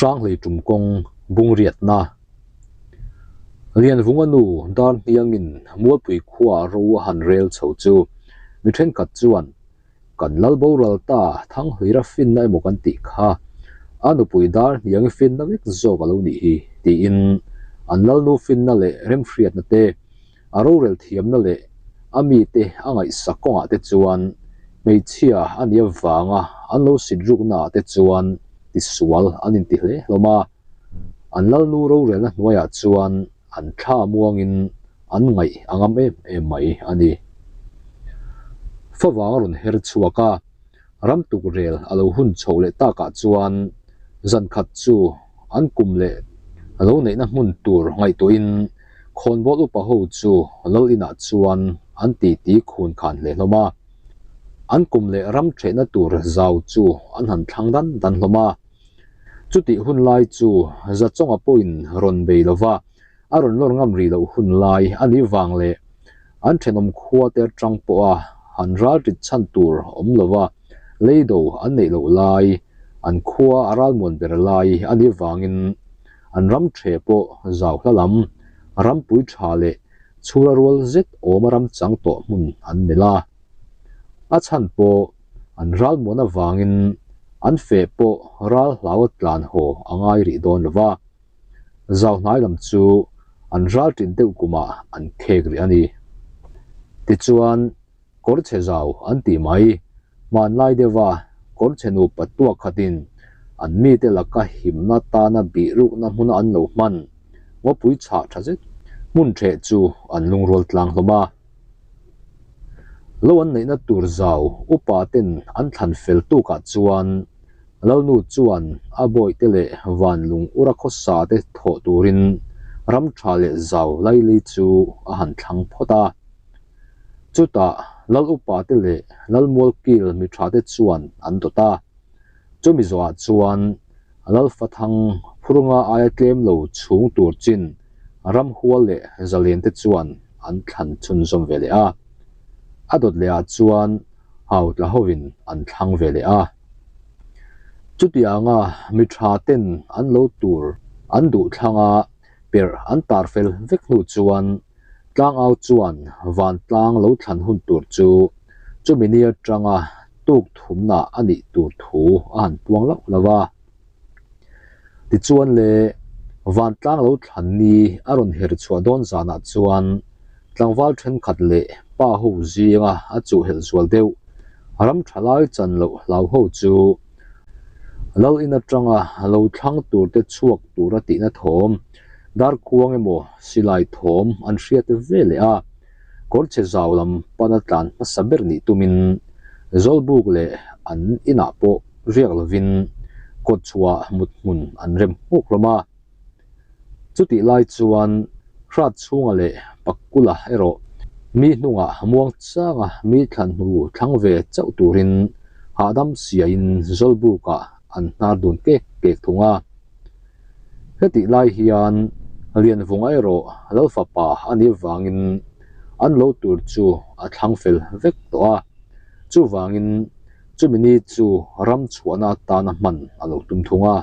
Hranghlei tum kawng bungriatna. Lianvunga nu dar hniangin Mualpui khuaa ro a han rel chho chu mi thenkhat chuan kan lal boral ta Thanghlira finna emaw kan tih kha a nupui dar hniangi finna vek zawk a lo nih hi tiin an lalnu finna leh remhriatna te A rorel thiamna leh a mite a ngaihsak kawngah te chuan hmeichhia a nih avanga an lo sit ruknaah te chuan tisual an inti hle hlawm a. An lalnu rorelna hnuaiah chuan an thla muangin an ngaih a ngam em em mai a ni. Favang a rawn her chhuak a, ram tukrel a lo hun chhoh leh takah chuan zan khat chu an kum leh a lo neihna hmun tur ngaihtuahin Khawnbawl upa ho chu lal inah chuan an titi khun khan hle hlawm a. An kum leh ram thehna tur zau chu an han thlang dan dan hlawm a. Chutih hun lai chu Zachawnga pawhin rawn bei lo va, a rawn lawr ngam rih loh hun lai a nih vang leh an thenawm khua te atang pawha han ral rit chhan tur awm lo va, leido an neih loh lai, an khua a ralmuan ber lai a nih vangin An ram ṭhe pawh zau hla lam, rampui ṭha leh chhura rual zet awma ram chang tawh hmun an melh a. A chhan pawh an ralmuan avangin an feh pawh ral hlau a tlan haw a ngai rih dawn lo va. Zau hnai lam chu an ral ṭit deuh kumah an khek rih a ni. Tichuan, Kawr chhe zau an tih mai. Hmanlai deuha kawr chhe nupa tuak khatin an mite laka himna tana bih rukna hmuna an lo hman ngawpui chhah tha zet hmun ṭheh chu an lungrual tlang hlawm a. Lo an neihna tur zau upa ten an thlan fel tukah chuan Lalnu chuan a bawihte leh vanlung ura khawsa te thawh turin ram tha leh zau laili chu a han thlang phawt a. Chutah Lal upate leh Lal Mualkil mi thate chuan an dawt a. Chumi zawhah chuan Lal Fathang phurunga aia tlem lo chhung tur chin ramhual leh zalente chuan an thlan chhunzawm ve leh a. A dawt lehah chuan Hautla hovin an thlang ve leh a. Chutianga mi thaten an lo tur an duh thlanga perh an tar fel vek hnu chuan Tlangau chuan vantlang lo thlan hun tur chu chumi ni atanga tuk thumna a nih tur thu a han puang loh lo a. Tichuan le, vantlang lo thlan ni a rawn her chhuah dawn zanah chuan tlangval thenkhat leh pa ho zinga a chuhhelh zual deuh ram thalai chan loh hlau ho chu Lal in atanga lo thlang turte chhuak tura tihna thawm Darkuang emaw silai thawm an hriat ve leh a, kawrchhe zau lam pana tlan hmasa ber nih tumin Zawlbuk leh an inah pawh riak lovin kawtchhuah mut hmun an rem hmuk hlawm a. Chutih lai chuan hrat chhunga leh Pakkula erawh mi hnungah muang changa mi thlan hnu thlang ve chauh turin hahdam siain Zawlbukah an hnar dun kek kek thung a. Hetih lai hian Lianvunga erawh Lalfapa a nih avangin an lo tur chu a thlang fel vek tawh a, chuvangin chumi ni chu ram chhuahna atana hman a lo tum thung a.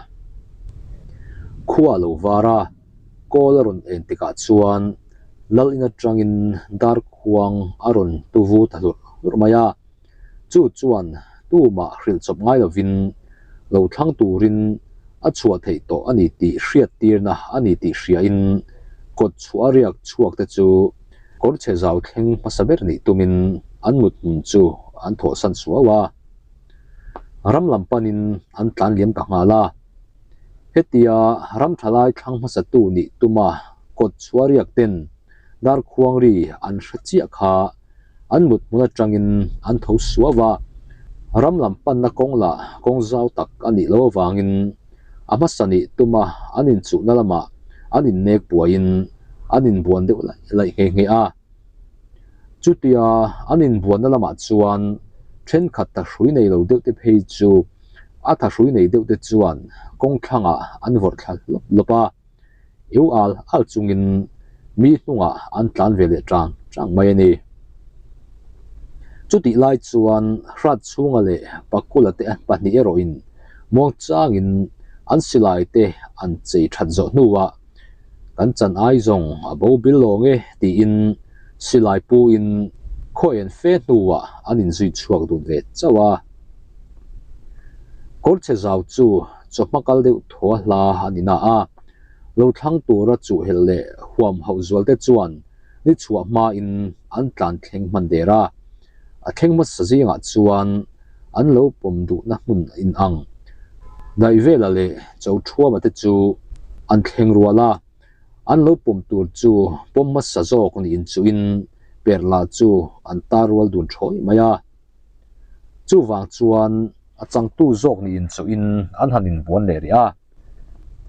Khua a lo var a, kawl a rawn en tikah chuan Lal in atangin darkhuang a rawn tuvu ta hlurh hlurh mai a. Chu chuan tumah hrilh chawp ngai lovin lo thlang turin a chhuah theih tawh a ni tih hriattirna a ni tih hriain kawt chhuah a riak chhuak te chu kawr chhe zau thleng hmasa ber nih tumin an mut hmun chu an thawhsan suau a. Ram lam panin an tlan liam ta nghal a. Hetia ram thalai thlang hmasatu nih tuma kawt chhuah riak ten darkhuang ri an hre chiah kha An mut hmun atangin an tho suau a, ram lam panna kawng lah kawng zau tak a nih loh avangin a hmasa nih tuma an inchuhna lamah an innek buaiin an inbuan deuh laih laih nghe nghe a. Chutia an inbuanna lamah chuan thenkhat thahrui nei lo deuh te phei chu a thahrui nei deuh te chuan kawng thlangah an vawrh thla lawp lawp a. Eu al al chungin mi hnungah an tlan ve leh tang tang mai a ni. Chutih lai chuan Hrat chhunga leh Pakula te pahnih erawhin muang changin An silai te an chei that zawh hnuah kan chan ai zawng a bo bil lawng e tiin silai pu in khaw en fe hnuah an inzui chhuak dun ve chauh a. Kawrchhe zau chu chawhma kal deuh thaw a hla a ni na a, lo thlang tura chuhhelh leh huam hauh zual te chuan ni chhuah hmain an tlan thleng hman der a. A thleng hmasa zingah chuan an lo pawm duhna hmun in ang. Daihvela leh Chothuama te chu an thleng rual a, an lo pawm tur chu pawm hmasa zawk niin chuin Perla chu an tar rual dun thawi mai a. Chuvang chuan a changtu zawk niin chuin an han inbuan leh rih a.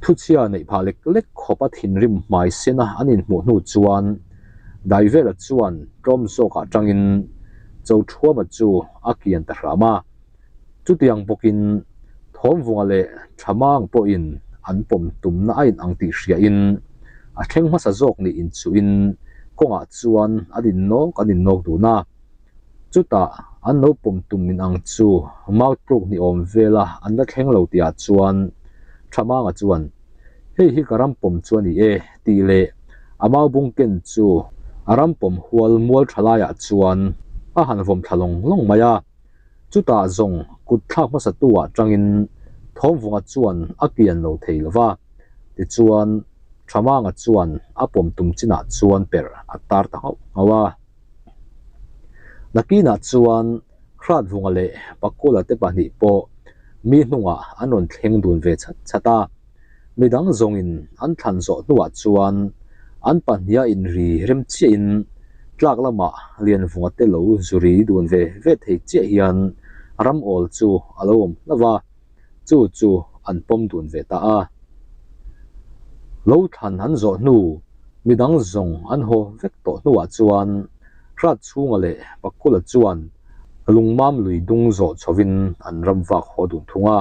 Thuchhia neih phah lek lek khawp a thinrim hmai sena an inhmuh hnu chuan Daivela chuan tlawm zawkah tangin Chothuama chu a kian ta hram a. Chutiang bawkin Thawmvunga leh Thamang pawhin an pawm tumna a inang tih hriain a thleng hmasa zawk nih inchuhin kawngah chuan an innawk an innawk dun a. Chutah an lo pawm tum min ang chu mau tluk ni awm vela an la thleng lo tihah chuan Thamanga chuan, Hei hi ka ram pawm chu a ni e, tih leh a mau bung ken chu a ram pawm hual mual tha laiah chuan a han vawm thla lawng lawng mai a. Chutah zawng kut thlak hmasa tu ah tangin Thawmvunga chuan a kian lo thei lo va, tichuan Thamanga chuan a pawm tum chinah chuan perh a tar ta nghauh nghauh a. Nakinah chuan Hratvunga leh Pakula te pahnih pawh mi hnungah an rawn thleng dun ve chat chat a. Midang zawngin an thlan zawh hnuah chuan an pahniha inri rem chiahin tlak lamah Lianvunga te lo zuri dun ve ve thei chiah hian ram awl chu a lo awm hlauh a. Chu chu an pawm dun ve ta a. Lo thlan an zawh hnu, midang zawng an haw vek tawh hnuah chuan Hratchhunga leh Pakula chuan lungmam lui dung zawh chhovin an ram vak haw dun thung a.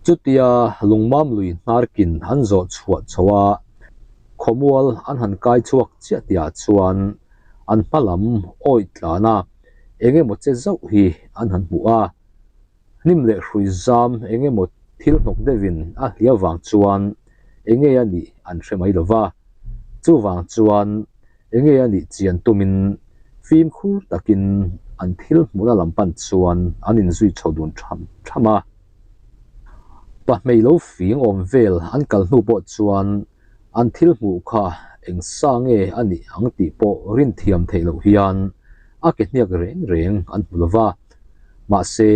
Chutia lungmam lui hnarkin an zawh chhuah chho a, khawmual an han kai chhuak chiah tihah chuan an hma lam awih tlan a. Eng emaw che zauh hi an han hmuh a, hnim leh hrui zam eng emaw thil hnawk deuhin a hliah vang chuan eng nge a nih an hre mai lo va. Chuvang chuan eng nge a nih chian tumin fimkhur takin an thil hmuhna lam pan chuan an inzui chho dun tham tham a. Pahmei lo fing awm vel an kal hnu pawh chuan An thil hmuh kha eng sa nge a nih ang tih pawh rin thiam theih loh hian a ke hniak reng reng an hmu lo va. Mahse,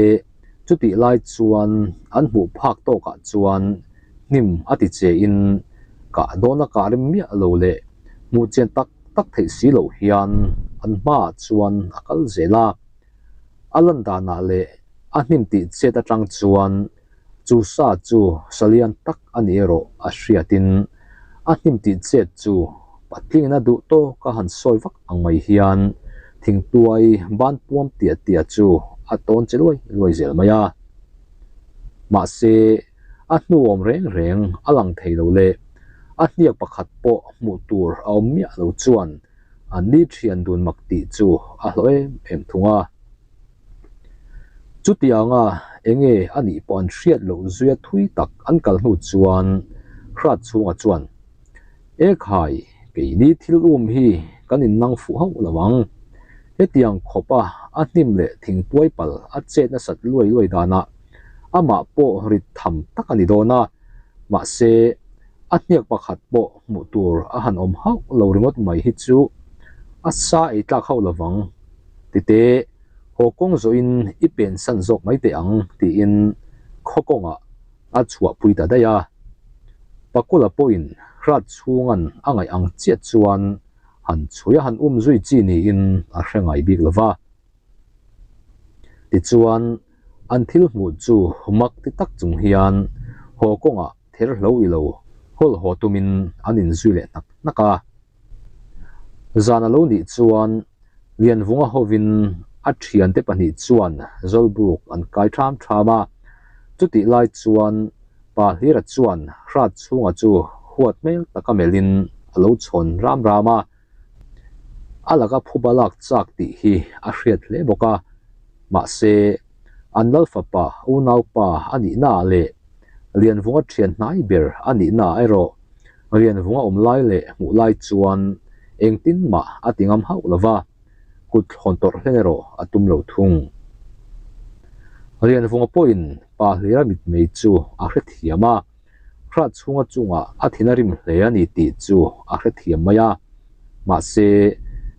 chutih lai chuan an hmuh phak tawkah chuan hnim a ti che in kah dawna kah rem miah lo leh hmuh chian tak tak theih si loh hian an hmaah chuan a kal zel a. A lan danah leh a hnim tih chet atang chuan Chu sa chu salian tak a ni erawh a hriatin a hnim tih chet chu patlingin a duh tawk a han sawi vak ang mai hian thingtuai ban puam tia tia chu a tawn che luai luai zel mai a. Mahse, a hnu awm reng reng a lang thei lo leh a hniak pakhat pawh hmuh tur a awm miah lo chuan an ni thian dun mak tih chu a hlawh em em thung a. Chutianga enge a nih pawh an hriat loh zuia thui tak an kal hnu chuan Hrat chhunga chuan, E khai, keini thil um hi kan innang fuh hauh lo ang. Hetiang khawpa a hnim leh thingtuai pal a chet nasat luai luai danah amah pawh rit tham tak a ni dawn a, mahse a hniak pakhat pawh hmuh tur a han awm hauh lo ringawt mai hi chu a sa ei tlak hauh lovang. Tite, haw kawng zawhin i pensan zawk mai teh ang tiin khaw kawngah a chhuahpui ta daih a. Pakula pawhin hrat chhungan a ngaih ang chiah chuan han chhui a han um zui chi niin a hre ngai bik lo va. Tichuan, an thil hmuh chu mak ti tak chung hian haw kawngah ther hlo i lo hawl haw tumin an inzui leh hnak hnak a. Zan a lo nih chuan Lianvunga hovin a thiante pahnih chuan Zawlbuk an kai tham tham a, chutih lai chuan Pa Hlira chuan hrat chhunga chu huat hmel taka melhin a lo chhawn ram ram a, a laka phuba lak chak tih hi a hriat hle bawk a, mahse. An lal fapa unaupa a nihnaah leh Lianvunga thian hnai ber a nihnaah erawh Lianvunga awm lai leh hmuh lai chuan engtin mah a ti ngam hauh lo va, kut thlawn tawrh hlen erawh a tum lo thung. Lianvunga pawhin pa hlira mitmei chu a hrethiam a, Hratchhunga chungah a thin a rim hle a ni tih chu a hrethiam mai a. Mahse,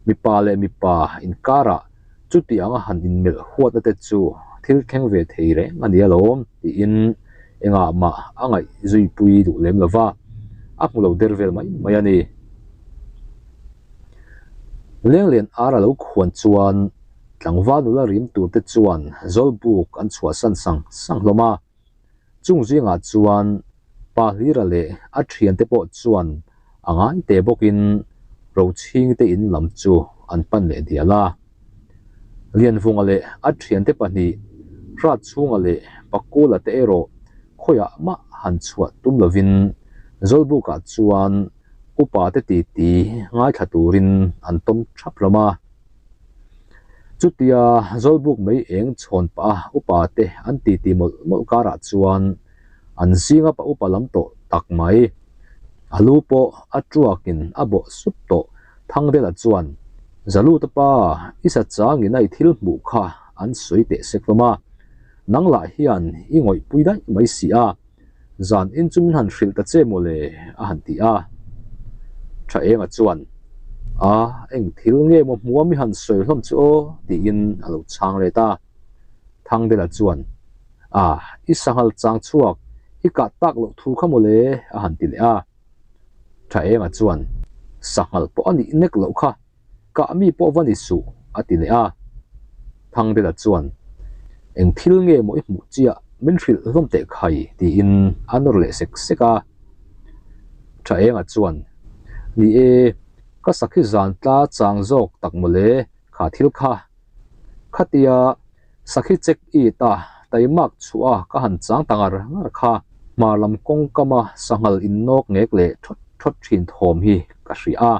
mipa leh mipa inkarah chuti anga han inmelh huatna te chu thil thleng ve thei reng a ni alawm tiin engah mah a ngaihzuipui duh lem lo va, a hmu lo der vel mai mai a ni. Lenglian ar a lo khuan chuan tlangval nula rim tur te chuan Zawlbuk an chhuahsan sang sang hlawm a. Chung zingah chuan Pa Hlira leh a thiante pawh chuan a ngai teh bawkin Rochhingte in lam chu an pan leh dial a. Lianvunga leh a thiante pahnih Hratchhunga leh Pakula te erawh khawiah mah han chhuah tum lovin Zawlbukah chuan upa te titi ngaithla turin an tawm thap hlawm a. Chutia Zawlbuk mei eng chhawn pah a upa te an titi mawlh mawlh karah chuan an zinga pa upa lam tawh tak mai. A lu pawh a tuakin a bawh sup tawh Thangdela chuan, Zaluta pa, i sa changin a i thil hmuh kha an sawi teh sek hlawm a, nang lah hian i ngawihpui daih mai si a, Zan in chu min han hrilh ta che mawle a han ti a. Tha Enga chuan, A, eng thil nge maw hmuam i han sawi hlawm chu aw tiin a lo chhang let a. Thangdela chuan, A, i sanghal chang chhuak, i kah tak loh thu kha mawle a han ti leh a. Tha Enga chuan, Sanghal pawh a nih nek loh kha. Kah mi pawh va ni suh, a ti leh a. Thangdela chuan, Eng thil nge maw i hmuh chiah, min hrilh hlawm teh khai, tiin a nawr leh sek sek a. Tha Enga chuan, Ni e, ka sakhi zan tla chang zawk tak mawle, kha thil kha. Khatia sakhi check it a, taimak chhuah a ka han chang ta ngar ngar kha, hmar lam kawngkama sanghal innawk ngek leh thawt thawt thin thawm hi ka hria a.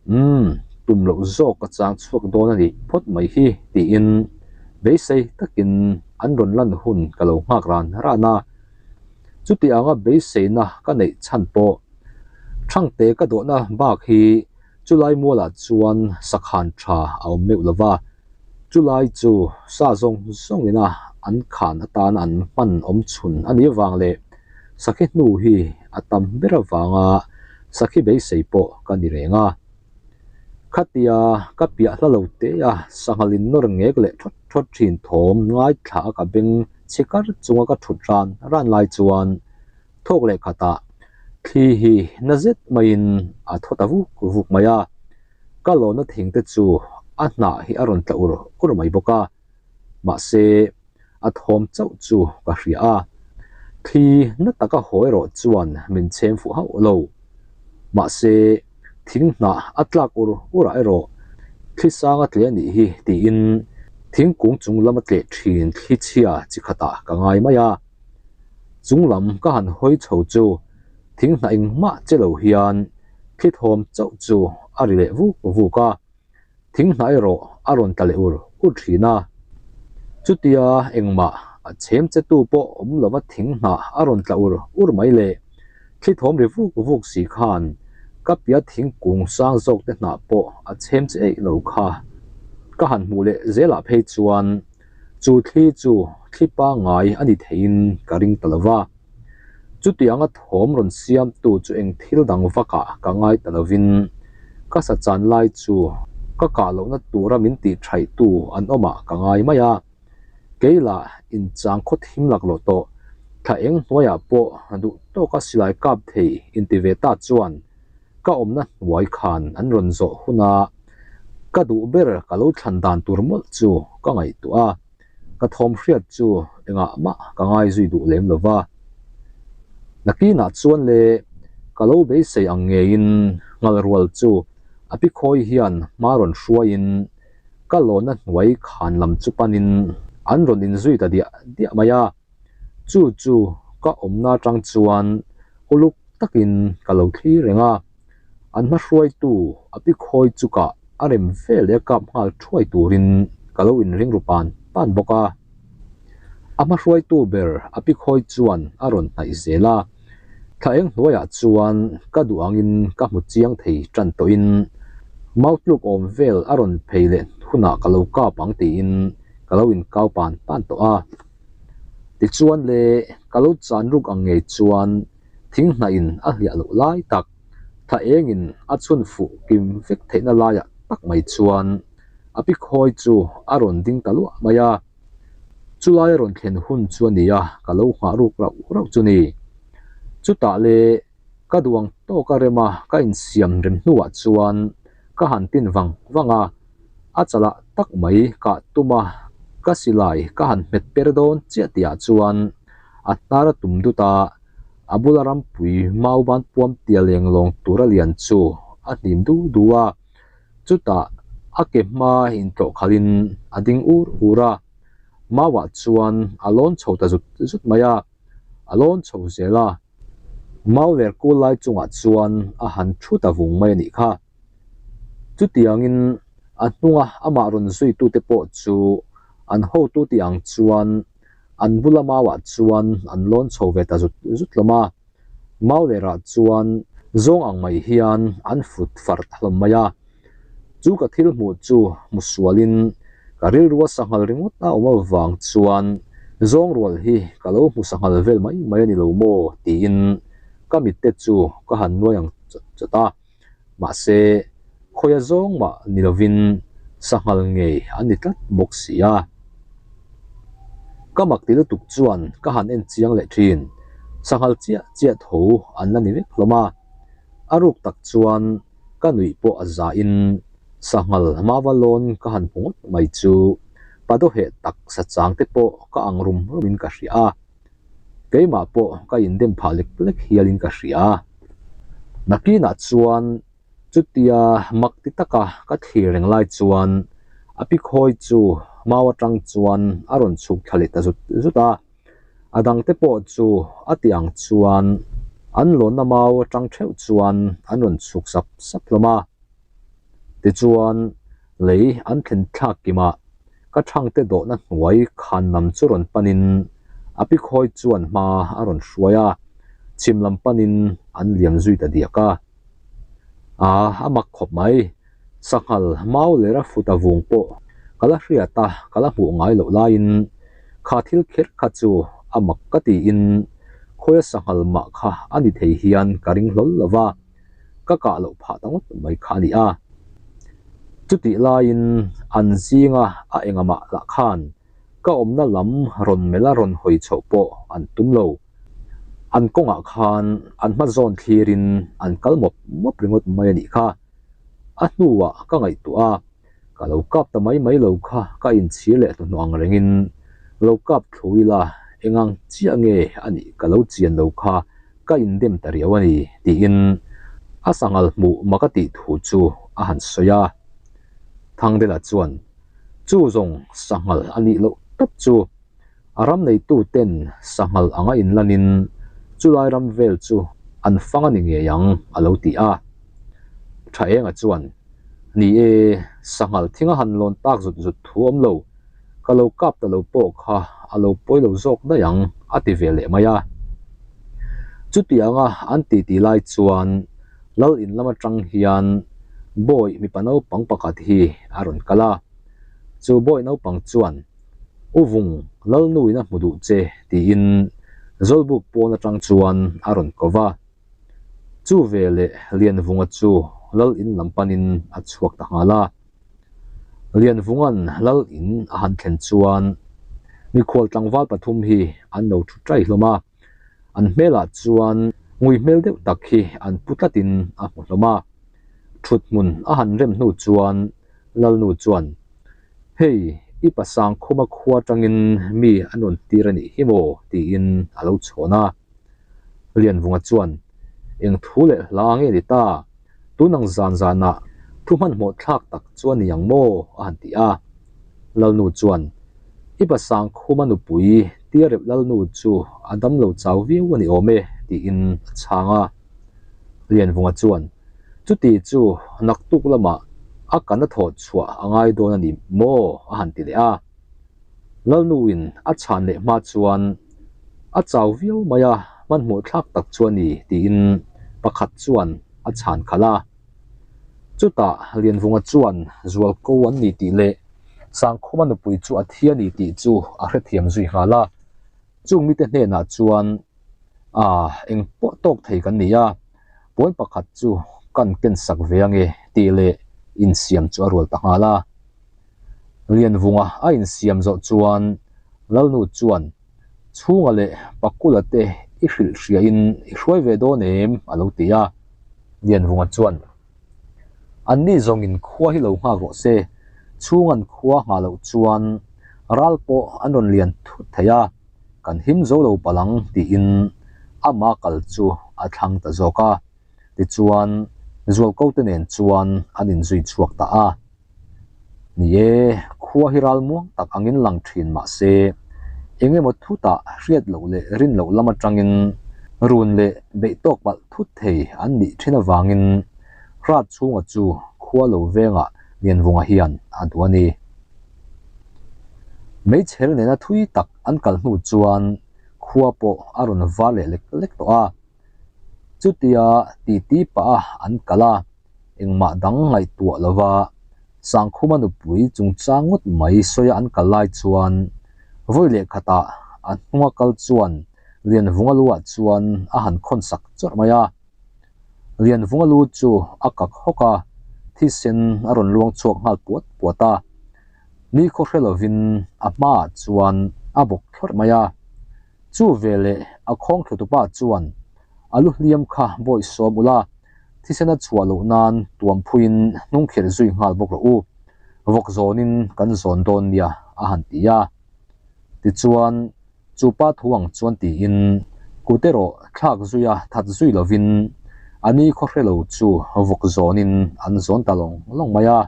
Umm, tum loh zawk ka chang chhuak dawn a nih phawt mai hi tiin beisei takin an rawn lan hun ka lo nghak ran ran a. Chuti anga beiseina ka neih chhan pawh Thangte ka dawhna bak hi chulai mualah chuan sakhan tha a awm meuh lova, chulai chu sa zawng zawngina an khan atana an hman awm chhun a nih vang leh Sakhi hnu hi a tam ber avanga sakhi beisei pawh ka ni reng a. Khatia ka piah hla lo te a sanghal in nawr ngek leh thawt thawt thin thawm ngaithla a ka beng chhi kar chunga ka thut ran ran lai chuan thawk leh khatah thli hi na zet maiin a thaw ta vuk vuk mai a. Ka lawna thing te chu a hnah hi a rawn tla ur ur mai bawk a. Mahse. a thawm chauh chu ka hria a, thli na taka haw erawh chuan min chhem fuh hauh lo. Mahse, thing hnah a tlak ur ur ah erawh thli sang a tle a nih hi tiin thingkung chung lam a tleh thin thli chhia chi khatah ka ngai mai a. Chung lam ka han hawi chho chu thing hnah engmah che lo hian thli thawm chauh chu a ri leh vuk vuk a. Thing hnah erawh a rawn tla leh ur ur thin a. Chutia engmah a chhem che tu pawh awm lova thing hnah a rawn tla ur ur mai le. Thli thawm ri vuk vuk si khan ka pia thingkung sang zawk te hnah pawh a chhem che eih lo kha. Ka han hmuh leh zelah phei chuan chu thli chu thli pangngai a ni theiin ka ring ta lova. Chutianga thawm rawn siamtu chu eng thil dang vakah ka ngai ta lovin ka sa chan lai chu ka kah lohna tura min tih thaihtu an awmah ka ngai mai a. Kei lah inchang khaw thim laklawh tawh thla eng hnuaiah pawh duh tawka silai kap thei inti ve ta chuan ka awmna hnuai khan an rawn zawh huna ka duh ber ka lo thlan dan tur mawlh chu ka ngaihtuah a. Ka thawm hriat chu engah mah ka ngai zui duh lem lo va. Nakinah chuan le ka lo beisei ang ngeiin Ngalrual chu a pi khawi hian hma rawn hruaiin ka lawna hnuai khan lam chu panin an rawn inzui ta diah diah mai a. Chu chu ka awmna atang chuan uluk takin ka lo thlir reng a. An hma hruaitu a pi khawi chukah a rem ve leh a kap nghal thuai turin ka lo inring ru pan pan bawk a. A hmahruaitu ber a pikhawi chuan a rawn hnaih zel a, thla eng hnuaiah chuan ka duh angin ka hmu chiang thei tan tawhin mautluk awm vel a rawn phei leh hunah ka lo kap ang tiin ka lo inkau pan pan tawh a. Tichuan le ka lo chan ruk ang ngei chuan thing hnaihin a hliah loh lai tak, thla engin a chhun fuh kim vek theihna laiah tak mai chuan a pikhawi chu a rawn ding ta luah mai a. Chulai a rawn thlen hun chu a nia, ka lo nghah ruk rauh rauh chu ni. Chutah le ka duh ang tawk a rem a, ka insiam rem hnuah chuan ka han tin vang vang a, a chalah tak mai kah tum a, ka silai ka han hmet per dawn chiah tihah chuan a hnar a tum dut a, a bula rampui mau ban puam tia leng lawng tura lian chu a hnim du du a. Chutah a ke hma intlawh khalhin a ding ur ur a, mauah chuan a lawn chho ta zut zut mai a, a lawn chho zel a, mau ler kul lai chungah chuan a han thu ta vung mai a nih kha. Chutiangin a hnunga amah rawn zuitute pawh chu an hotu tih ang chuan an bula mauah chuan an lawn chho ve ta zut zut hlawm a. Mau lerah chuan zawng ang mai hian an fut far ta hlawm mai a. Chu ka thil hmuh chu hmu sualin ka rilrua sanghal ringawt a awm avang chuan zawng rual hi ka lo hmu sanghal vel mai mai a ni lo maw tiin ka mitte chu ka han nuai ang chawt chawt a. Mahse, khawia zawng mah ni lovin sanghal ngei an ni tlat bawk si a. Ka mak ti lutuk chuan ka han en chiang leh thin. Sanghal chiah chiah tho an la ni vek hlawm a. A ruk tak chuan ka nuih pawh a zahin sanghal mava lawn ka han hmu ngawt mai chu padoheh tak sachang te pawh ka ang rum rumin ka hria a. Keimah pawh ka indem phah lek lek hialin ka hria. Nakinah chuan chutia mak ti taka ka thlir reng lai chuan a pikhawi chu mau atang chuan a rawn chhuk thla leh ta zut zut a. A dangte pawh chu a ti ang chuan an lawnna mau atang theuh chuan an rawn chhuk sap sap hlawm a. Tichuan lei an thlen thlak kimah ka thangte dawhna hnuai khan lam chu rawn panin a pikhawi chuan hma a rawn hruai a, chhim lam panin an liam zui ta diak a. Aa a mak khawp mai, sanghal mau lera fut a vung pawh ka la hriat a, ka la hmuh ngai loh laiin kha thil kher kha chu a mak ka tiin khawia sanghal mah kha a ni thei hian ka ring hlawl lo va. ka kah loh phah ta ngawt mai kha a ni a. Chutih laiin an zinga a engamah lah khan ka awmna lam rawn melh a rawn hawi chhoh pawh an tum lo. An kawngah khan an hma zawn thlirin an kal mawp mawp ringawt mai a nih kha. A hnuah ka ngaihtuah a, ka lo kap ta mai mai lo kha ka inchhir leh hnuhnawh ang rengin lo kap thlu ila engang chiah nge a nih ka lo chian lo kha ka indem ta riau a ni tiin a sanghal hmuh mak a tih thu chu a han sawi a. Thangdela chuan chu zawng sanghal a nih loh tawp chu a ram neitu ten sanghal anga inlanin chulai ram vel chu an fang a ni ngei ang a lo ti a. Thaenga chuan Ni e, sanghal thing a han lawn tak zut zut thu awm lo, ka lo kap ta lo pawh kha a lo pawi lo zawk daih ang a ti ve leh mai a. Chutianga an titi lai chuan Lal in lam atang hian bawi mipa naupang pakhat hi a rawn kal a. Chu bawi naupang chuan, U Vung, Lalnu in a hmu duh che tiin Zawlbuk pawn atang chuan a rawn ko va. Chu ve leh Lianvunga chu Lal in lam panin a chhuak ta nghal a. Lianvunga'n Lal in a han thlen chuan mikhual tlangval pathum hi an lo thu ṭai hlawm a, an hmelah chuan ngui hmel deuh tak hi an pu tlatin a hmu hlawm a. Thut hmun a han rem hnu chuan Lalnu chuan, Hei, i pasang khuma khua tangin mi an rawn tir a nih hi maw? tiin a lo chhawn a. Lianvunga chuan, Eng thu leh hla nge ni ta? Tun ang zan zanah thu hmanhmawh thlak tak chu a ni ang maw? a han ti a. Lalnu chuan, I pasang khuma nupui Tiarep Lalnu chu a damlo chau viau a ni awm e, tiin a chhang a. Lianvunga chuan, Chuti chu naktuk lamah a kana thawh chhuah a ngai dawn a ni maw? a han ti leh a. Lalnuin a chhan leh hma chuan a chau viau mai a, hmanhmawh thlak tak chu a ni tiin pakhat chuan a chhan khalh a. Chutah Lianvunga chuan zualko an ni tih leh Sangkhuma nupui chu a thi a ni tih chu a hrethiam zui nghal a. Chung mite hnenah chuan A, eng pawh tawk thei kan ni a, puan pakhat chu kan ken sak ve ange tih leh insiam chu a rual ta nghal a. Lianvunga a insiam zawh chuan Lalnu chuan Chhunga leh Pakula te i hrilh hriain i hruai ve dawn em? a lo ti a. Lianvunga chuan, Anni zawngin khua hi lo nghak rawh se, chhunga'n khua nghah loh chuan ral pawh an rawn lian thut thei a, kan him zo lo palh ang tiin ama kal chu a thlang ta zawk a. Tichuan, Zualko te nen chuan an inzui chhuak ta a. Ni e, khua hi ral muang tak angin lang thin mah se, eng emaw thutah hriat loh leh rin loh lam atangin run leh beih tawk palh thut thei an nih thin avangin Hrat chhunga chu khua lo vengah Lianvunga hian a duh a ni. Meichher nena thui tak an kal hnu chuan khua pawh a rawn var leh lek lek tawh a. Chutia titi pah a an kal a, engmah dang ngaihtuah lova Sangkhuma nupui chungchang ngawt mai sawia an kal lai chuan vawi leh khatah a hnunga kal chuan Lianvunga luah chuan a han khawn sak chawrh mai a. Lianvunga lu chu a kak hawk a, thisen a rawn luang chhuak nghal puat puat a. Ni khaw hre lovin a hmaah chuan a bawk thlawrh mai a. Chu veleh a khawng thlutupa chuan a lu hliam kha bawi sawm ula, thisen a chhuah loh nan tuam phuiin hnung khirh zui nghal bawk rawh u, vawk zawnin kan zawn dawn nia a han ti a. Tichuan, chu pa thu ang chuan tiin kut erawh thlak zuia that zui lovin a ni khaw hre lo chu vawk zawnin an zawn ta lawng lawng mai a.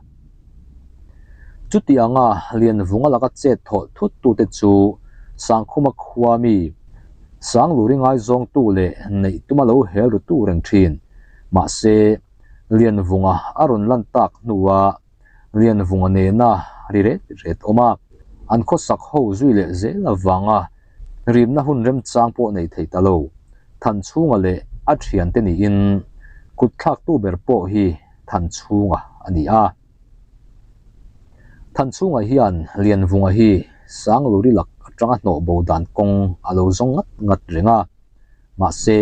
Chutianga Lianvunga laka chet thawh thut tute chu Sangkhuma khua mi Sangluri ngaizawngtu leh neih tuma lo hel ru tu reng thin. Mahse, Lianvunga a rawn lan tak hnua Lianvunga nena ri ret ret awm a, an khawsak ho zui leh zel avanga rimna hun remchang pawh nei thei ta lo. Thanchhunga leh a thiante niin kutthlaktu ber pawh hi Thanchhunga a ni a. Thanchhunga hian Lianvunga hi Sangluri lak atanga hnawh bo dan kawng a lo zawng ngat ngat reng a. Mahse,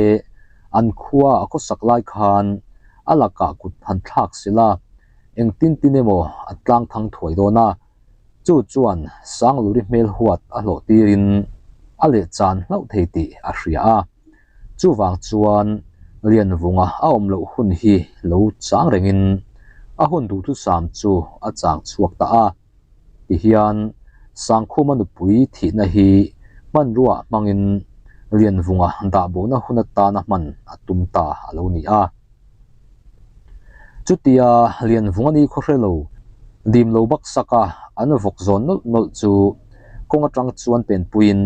an khua a khawsak lai khan a lakah kut han thlak sela engtin tin emaw a tlang thang thuai dawn a. Chu chuan Sangluri hmel huat a hlawh tirin a lehchan hlauh thei tih a hria a. Chuvang chuan Lianvunga a awm loh hun hi lo chang rengin a hun duhthusam chu a chang chhuak ta a. Tihian Sangkhuma nupui thihna hi hmanruaah hmangin Lianvunga dahbona hun atana hman a tum ta a lo ni a. Chutia Lianvunga ni khaw hre lo, dim lo baksaka an vawk zawn nawlh nawlh chu kawng atang chuan penpuiin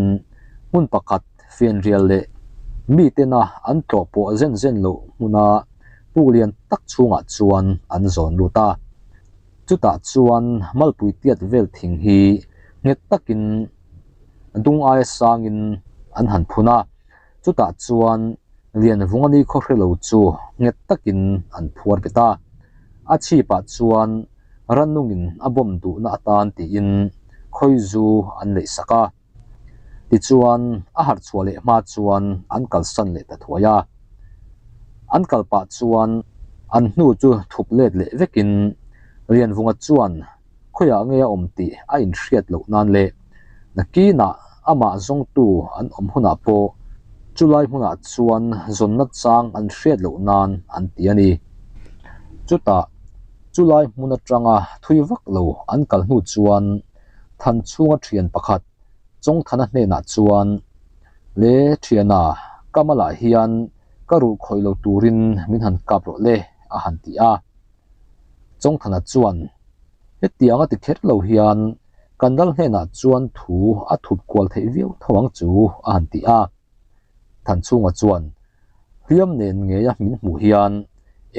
hmun pakhat Fianrial leh mitena an tlawh pawh zen zen loh hmuna puk lian tak chhungah chuan an zawn lut a. Chutah chuan malpui tiat vel thing hi nghet takin dung aia sangin an han phun a. Chutah chuan Lianvunga ni khaw hre lo chu nghet takin an phuar bet a. A chhipah chuan rannungin a bawm duhna atan tiin khawizu an neihsak a. Tichuan, a harh chhuah leh hma chuan an kalsan leh ta thuai a. An kal pah chuan an hnu chu thup let leh vekin Lianvunga chuan khawiah nge a awm tih a inhriat loh nan leh nakinah amah zawngtu an awm hunah pawh chulai hmunah chuan zawnna chang an hriat loh nan an ti a ni. Chutah, chulai hmun atanga thui vak lo an kal hnu chuan Thanchhunga thian pakhat Chawngthana hnenah chuan, Le thiana, ka malah hian ka ruh khawih lo turin min han kap rawh le, a han ti a. Chawngthana chuan, Hetianga ti kher lo hian kan lal hnenah chuan thu a thup kual theih viau tho ang chu, a han ti a. Thanchhunga chuan, Hliam nen ngeia min hmuh hian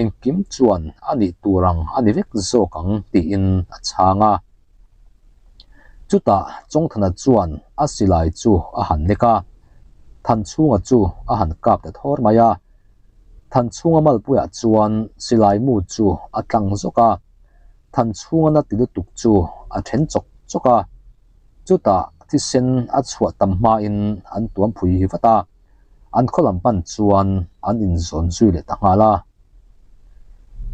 engkim chuan a nih tur ang a ni vek zawk ang tiin a chhang a. Chutah Chawngthana chuan a silai chu a han lek a, Thanchhunga chu a han kap ta thawr mai a. Thanchhunga malpuiah chuan silai mu chu a tlang zawk a, Thanchhunga na ti lutuk chu a then chawk chawk a. Chutah thisen a chhuah tam hmain an tuam phui vat a, an khaw lam pan chuan an inzawn zui leh ta nghal a.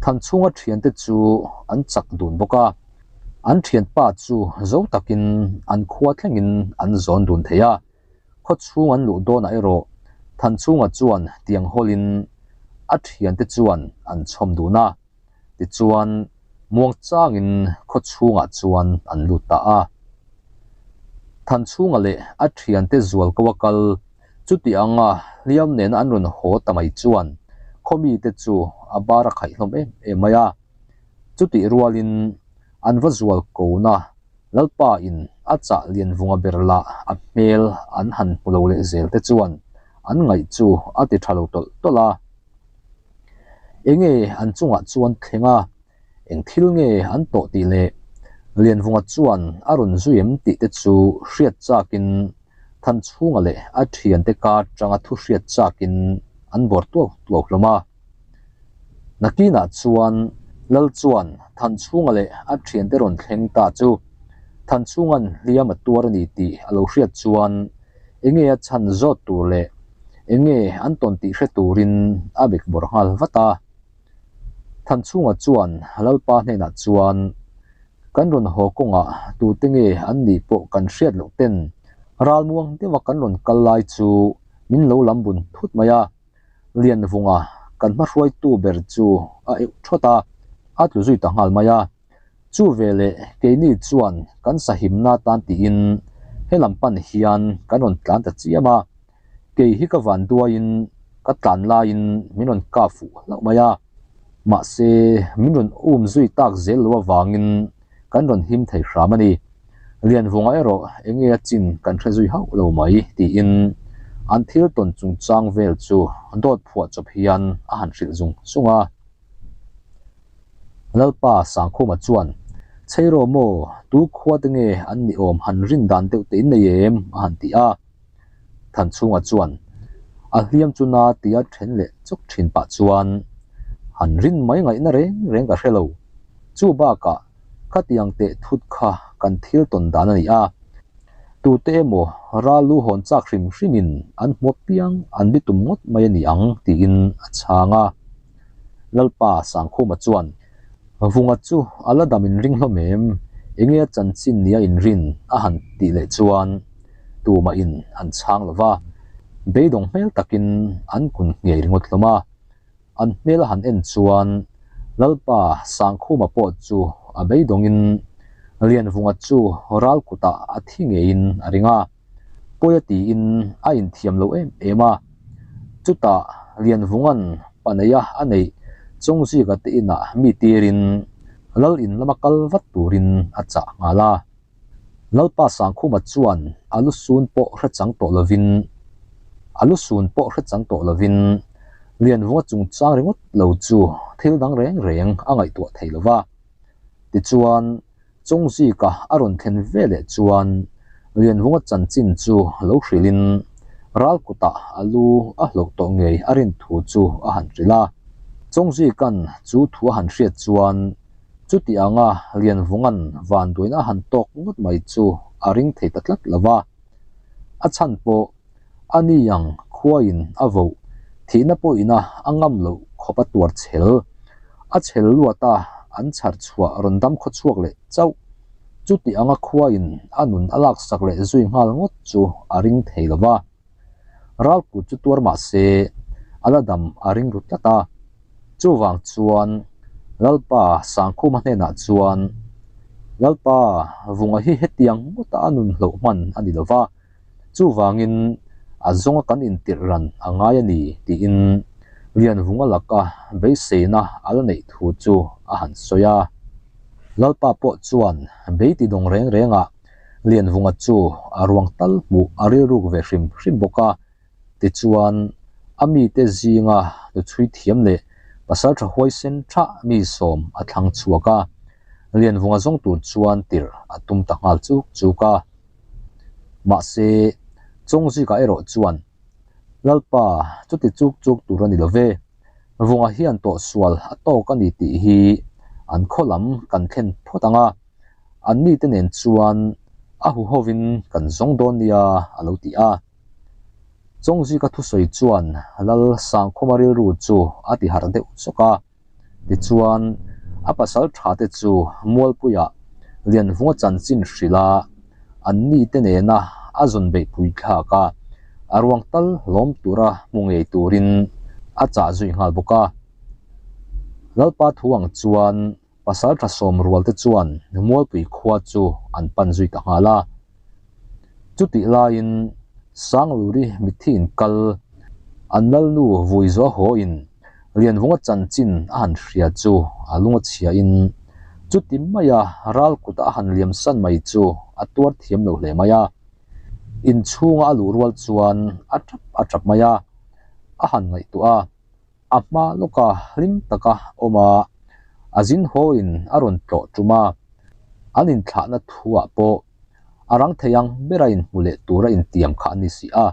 Thanchhunga thiante chu an chak dun bawk a, an thianpa chu zo takin an khua thlengin an zawn dun thei a. Khaw chhung an luh dawnah erawh Thanchhunga chuan tiang hawlin a thiante chuan an chhawm dun a. Tichuan, muangchangin khaw chhungah chuan an lut ta a. Thanchhunga leh a thiante zual ko a kal, chuti anga hliam nena an rawn haw ta mai chuan khaw mite chu a bar a khaih hlawm em em mai a. Chutih rualin an va zual ko na Lalpa in a chah Lianvunga ber lah a hmel an han hmu lo leh zel te chuan an ngaih chu a ti tha lo tawlh tawlh a. Enge an chungah chuan thleng a, eng thil nge an tawh tih leh Lianvunga chuan a rawn zui em tih te chu hriat chakin Thanchhunga leh a thiante kar tanga thu hriat chakin an bawr tuau tuau hlawm a. Nakinah chuan Lal chuan Thanchhunga leh a thiante rawn thleng ta chu Thanchhunga'n hliam a tuar a ni tih a lo hriat chuan enge a chhan zawt tur leh enge an tawn tih hre turin a bek bawrh nghal vat a. Thanchhunga chuan Lalpa hnenah chuan, Kan rawn haw kawngah tute nge an nih pawh kan hriat loh ten ralmuang deuha kan rawn kal lai chu min lo lam bun thut mai a, Lianvunga kan hmahruaitu ber chu a euh thawt a, a tlu zui ta nghal mai a. Chu veleh keini chuan kan sahimna tan tiin helam pan hian kan rawn tlan ta chiam a, kei hi ka van duaiin ka tlan laiin min rawn kap fuh hlauh mai a, mahse min rawn um zui tak zel lo avangin kan rawn him thei hram a ni. Lianvunga erawh enge a chin kan hre zui hauh lo mai tiin an thil tawn chungchang vel chu dawt phuah chawp hian a han hrilh zung zung a. Lalpa Sangkhuma chuan, Chheiraw maw, tu khua te nge an ni awm han rin dan deuh te in nei em? a han ti a. Thanchhunga chuan, A hliam chu na tia then leh chawk thin pah chuan, Han rin mai ngaihna reng reng ka hre lo. Chu bakah khatiang teh thut kha kan thil tawn dan a ni a. Tute emaw ral lu hawn chak hrim hrimin an hmu apiang an bitum ngawt mai a ni ang tiin a chhang a. Lalpa Sangkhuma chuan, Vunga chu a la dam inring hlawm em? Enge a chanchin nia inrin? a han tih leh chuan tumahin an chhang lo va, beidawng hmel takin an kun nghei ringawt hlawm a. An hmel a han en chuan Lalpa Sangkhuma pawh chu a beidawngin Lianvunga chu ral kutah a thi ngeiin a ring a. Pawia tiin a inthiam lo em em a, chutah Lianvunga'n Paneia a neih Chawngzika te inah mi tirin Lal in lama kal vat turin a chah nghal a. Lalpa Sangkhuma chuan a lu sun pawh hre chang tawh lovin a lu sun pawh hre chang tawh lovin Lianvunga chungchang ringawt lo chu thil dang reng reng a ngaihtuah thei lo va. Tichuan. Chawngzika a rawn thlen ve leh chuan Lianvunga chanchin chu lo hrilhin ral kutah a lu a hlauh tawh ngei a rin thu chu a han hrilh a. Chawngzika'n chu thu a han hriat chuan chuti anga Lianvunga'n vanduaina a han tawk ngawt mai chu a ring thei ta tlat lo va. A chhan pawh a ni ang khuaiin a voh thihna pawhina a ngam loh khawp a tuar chhel. A chhel luat a, an chhar chhuah rawn dam khaw chhuak leh chauh. Chuti anga khuaiin a nun a laksak leh zui nghal ngawt chu a ring thei lo va. Ralkut chu tuar mah se, a la dam a ring ru tlat a. Chuvang chuan Lalpa Sangkhuma hnenah chuan, Lalpa, Vunga hi hetiang ngawta a nun hloh hman a ni lo va. Chuvangin a zawnga kan intirh ran a ngai a ni tiin Lianvunga laka beiseina a la neih thu chu a han sawi a. Lalpa pawh chuan beiti dawng reng rengah Lianvunga chu a ruang tal hmuh a rilruk ve hrim hrim bawk a. Tichuan a mite zinga hnuchhui thiam leh pasaltha huaisen tha mi sawm a thlang chhuak a. Lianvunga zawng tur chuan tirh a tum ta nghal chuk chuk a. Mahse, Chawngzika erawh chuan, Lalpa, chuti chuk chuk tur a ni lo ve. Vunga hian tawhsual a tawk a ni tih hi an khaw lam kan thlen phawt ang a, an mite nen chuan a huhovin kan zawng dawn nia, a lo ti a. Chawngzika thusawi chuan Lal Sangkhuma rilru chu a ti harh deuh chawk a. Tichuan, a pasal thate chu Mualpuiah Lianvunga chanchin hrilh a, an nite nena a zawn beihpui thlak a, a ruang tal hlawm tura hmu ngei turin a chah zui nghal bawk a. Lalpa thu ang chuan Pasal tha sawm rual te chuan Mualpui khua chu an pan zui ta nghal a. Chutih laiin Sangluri mitthi in kal an lalnu vui zuah haw in Lianvunga chanchin a han hria chu a lung a chhia in chuti maia ral kut a han liam san mai chu a tuar thiam lo hle mai a. Inchhunga a luh rual chuan a tap a tap mai a, a han ngaihtuah a. A hma lawka hlim taka awm a, a zin hawiin a rawn tlawh tum a, an inthlahna thuah pawh a rang thei ang bera inhmu leh tura intiam kha a ni si a.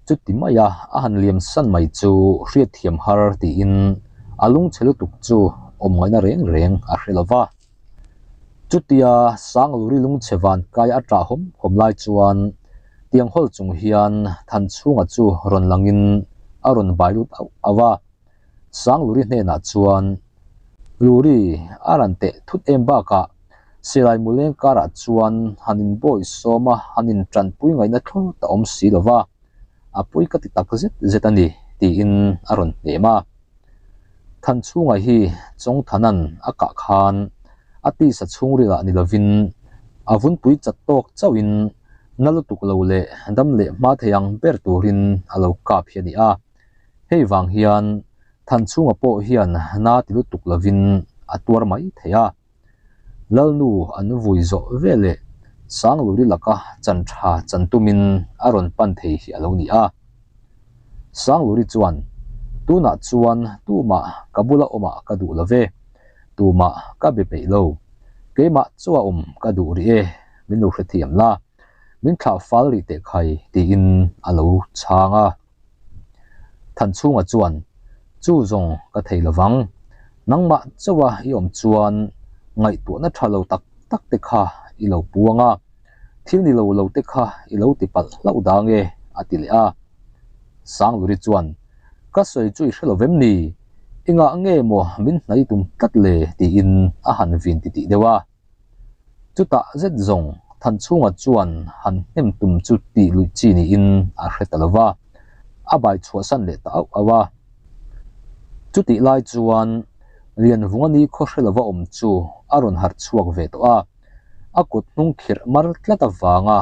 Chuti maia a han liam san mai chu hriatthiam har tiin a lungchhe lutuk chu awm ngaihna reng reng a hre lo va. Chutia Sangluri lungchhe vankai a ṭah hawm hawm lai chuan tiang hawl chung hian Thanchhunga chu rawn langin a rawn bai lut auh auh a. Sangluri hnenah chuan, Luri, a ran teh thut em bakah silai muleng karah chuan han inbawi sawm a, han inṭanpui ngaihna thlawt a awm si lo va, a pawi ka ti tak zet zet a ni, tiin a rawn hnem a. Thanchhunga hi Chawngthanan a kah khan a tisa chhungrilah ni lovin a vunpui chat tawk chauhin na lutuk lo leh dam leh hma thei ang ber turin a lo kap hi a ni a. Hei vang hian Thanchhunga pawh hian na ti lutuk lovin a tuar mai thei a. Lalnu an vui zawh ve leh Sangluri laka chan tha chan tumin a rawn pan thei hi a lo ni a. Sangluri chuan, Tunah chuan tumah ka bula awmah ka duh lo ve, tumah ka be peih lo. Keimah chu a awm ka duh rih e, min lo hrethiam la, min thlah fal rih teh khai tiin a lo chhang a. Thanchhunga chuan, Chu zawng ka thei lo vang. Nangmah chauha i awm chuan ngaihtuahna tha lo tak tak te kha i lo puang a, thil ni lo lo te kha i lo ti palh hlauh dang e, a ti leh a. Sangluri chuan, Ka sawi chu i hre lo vem ni? Engah nge maw min hnai tum tlat le? tiin a han vin titih deuh a. Chutah zet zawng Thanchhunga chuan han hnem tum chu tih luih chi niin a hre ta lo va, a bai chhuahsan leh ta auh auh a. Chutih lai chuan Lianvunga ni khaw hre lova awm chu a rawn harh chhuak ve tawh a, a kut hnung khirh mar tlat avanga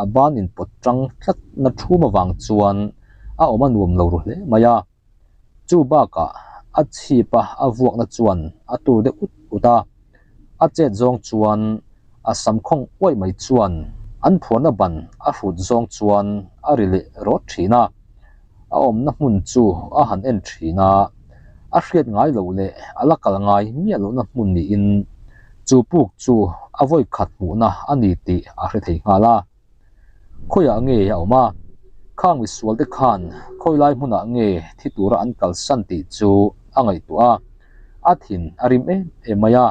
a ban inpawt tang tlatna thum avang chuan a awm a nuam lo ru hle mai a. Chu bakah a chhip a a vuakna chuan a tur deuh ut ut a, a chet zawng chuan a sam khawng uaih mai chuan an phuarna ban a hrut zawng chuan a ri leh rawt thin a, a awmna hmun chu a han en thin a, a hriat ngai loh leh a la kal ngai miah lohna hmun niin chu puk chu a vawi khat hmuhna a ni tih a hre thei nghal a. Khawiah nge a awm a? Khang misual te khan khawi lai hmunah nge thi tura an kalsan tih chu a ngaihtuah a, a thin a rim em em mai a.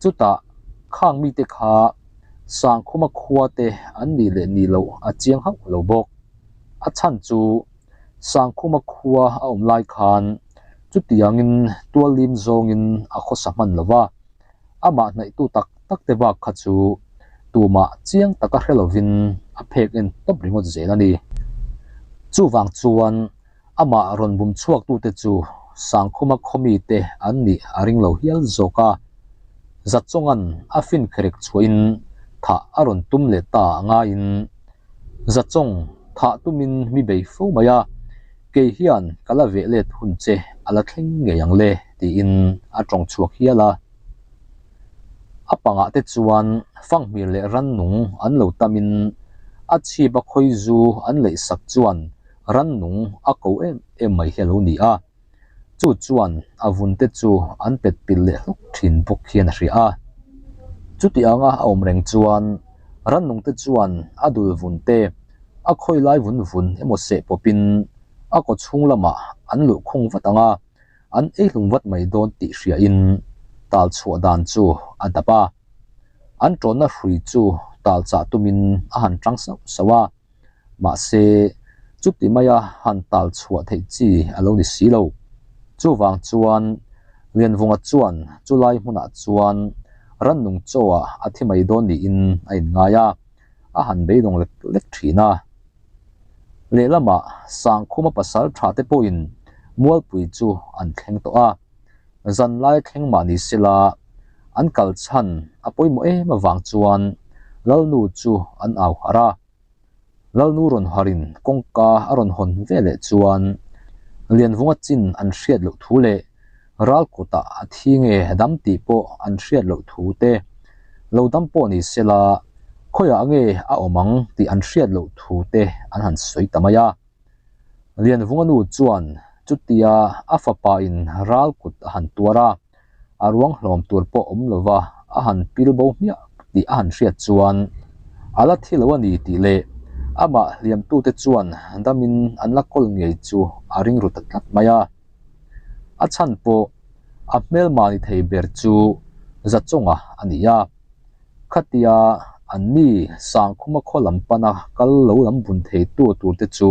Chutah khang mite kha Sangkhuma khua te an nih leh nih loh a chiang hauh lo bawk. A chhan chu Sangkhuma khua a awm lai khan chutiangin tuallim zawngin a khawsa hman lo va. Amah hnaihtu tak tak te bak kha chu tumah chiang taka hre lovin a phek en tawp ringawt zel a ni. Chuvang chuan amah rawn bum chhuaktute chu Sangkhuma khawmite an nih a ring lo hial zawk a. Zatchawnga'n a fin kherek chhuahin thah a rawn tum leh ta a ngaiin Zatchawng thah tumin mi bei fo mai a, kei hian ka la veh let hun che a la thleng ngei ang le tiin a tawng chhuak hial a. A pangah te chuan fanghmir leh rannung an lo tamin a chhip a khawi zu an leih sak chuan rannung a ko em em mai hi a lo ni a. Chu chuan a vun te chu an pet pil leh hlawk thin bawk hian a hria a. Chuti anga a awm reng chuan rannungte chuan a dul vun te, a khawi lai vun vun emaw seh pawpin a kaw chhung lamah an luh khung vat ang a, an ei hlum vat mai dawn tih hriain tal chhuah dan chu a dap a. An tawnna hrui chu tal chah tumin a han tang sauh sauh a, mahse chuti maia han tal chhuah theih chi a lo ni si lo. Chuvang chuan Lianvunga chuan chulai hmunah chuan rannung chaw ah a thi mai dawn niin a inngai a, a han beidawng lek lek thin a. Lehlamah Sangkhuma pasal tha te pawhin Mualpui chu an thleng tawh a, zanlai thleng mah ni sela an kal chhan a pawimawh em avang chuan Lalnu chu an au harh a. Lalnu rawn harin kawngka a rawn hawn veleh chuan Lianvunga chin an hriat loh thu leh ral kutah a thi nge dam tih pawh an hriat loh thu te, lo dam pawh ni sela khawiah nge a awm ang tih an hriat loh thu te an han sawi ta mai a. Lianvunga nu chuan chutia a fapa in ral kut a han tuar a, a ruang hlawm tur pawh awm lova a han pil bo hmiah tih a han hriat chuan a la thi lo a ni tih leh amah hliamtute chuan damin an la kawl ngei chu a ring ru ta tlat mai a. A chhan pawh a hmelma ni thei ber chu Zachawnga a ni a. Khatia anni Sangkhuma khaw lam pana kal lo lam bun theitu turte chu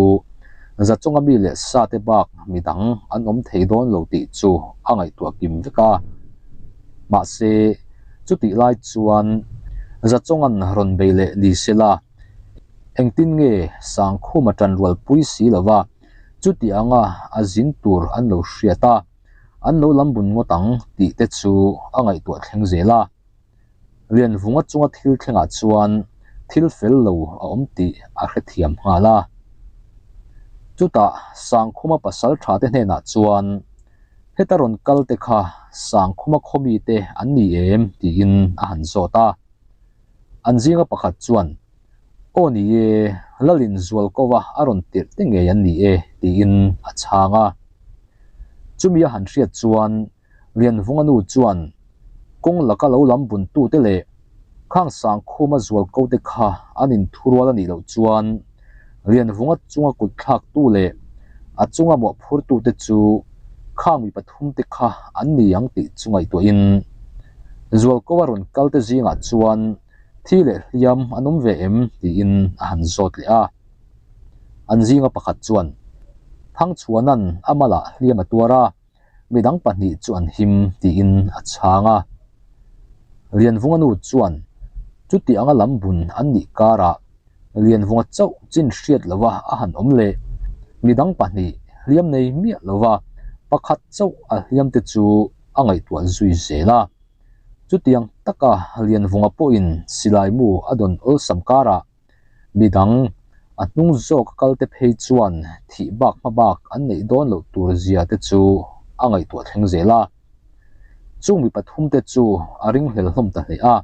Zachawnga mi leh sate bak midang an awm thei dawn lo tih chu a ngaihtuah kim vek a. Mahse, chutih lai chuan Zachawnga'n rawn bei leh ni sela, engtin nge Sangkhuma ṭanrualpui si lova chuti anga a zin tur an lo hriat a, an lo lam bun ngawt ang tih te chu a ngaihtuah thleng zel a. Lianvunga chunga thil thlengah chuan thil fel lo a awm tih a hrethiam nghal a. Chutah Sangkhuma pasal tha te hnenah chuan, Heta rawn kal te kha Sangkhuma khawmi te an ni em? tiin a han zawt a. An zinga pakhat chuan, Aw ni e, Lalin Zualkova a rawn tirh te ngei an ni e, tiin a chhang a. Chumi a han hriat chuan Lianvunga nu chuan kawng laka lo lam buntute leh khang Sangkhuma zualkote kha an inthurual a nih loh chuan Lianvunga chunga kut thlaktu leh a chunga mawhphurtute chu khang mi pathumte kha an ni ang tih chu ngaihtuahin Zualkoa rawn kalte zingah chuan thi leh hliam an awm ve em tiin a han zawt leh a. An zinga pakhat chuan Thangchhuana'n a malah hliam a tuar a. Midang pahnih chu an him tiin a chhang a. Lianvunga nu chuan chuti anga lam bun an nih karah Lianvunga chauh chin hriat lova a han awm leh. Midang pahnih hliam nei miah lova pakhat chauh a hliam te chu a ngaihtuah zui zel a. Chutiang taka Lianvunga pawhin silai mu a dawn awlsam karah Midang, a hnung zawk a kalte phei chuan thih bak hma bak an neih dawn loh tur zia te chu a ngaihtuah thleng zel a. Chung mi pathum te chu a ringhlel hlawm ta hle a.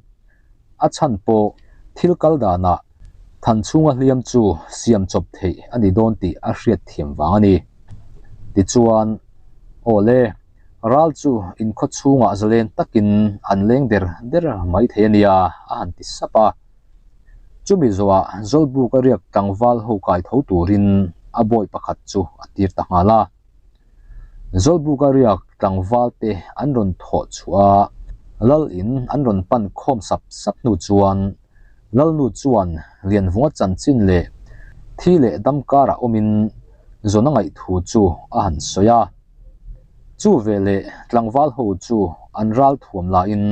A chhan pawh thil kal danah Thanchhunga hliam chu siam chawp theih a ni dawn tih a hriat thiam vang a ni. Tichuan, Aw le, ral chu inkhaw chhungah zalen takin an leng der der mai thei a nia a han ti sap a. Chumi zawhah Zawlbuk a riak tlangval ho kai tho turin a bawi pakhat chu a tir ta nghal a. Zawlbuk a riak tlangval te an rawn thawh chhuah a, Lal in an rawn pan khawm sap sap hnu chuan Lalnu chuan Lianvunga chanchin leh thi leh dam karah awmin zawn a ngaih thu chu a han sawi a. Chu veleh tlangval ho chu an ral thuam lahin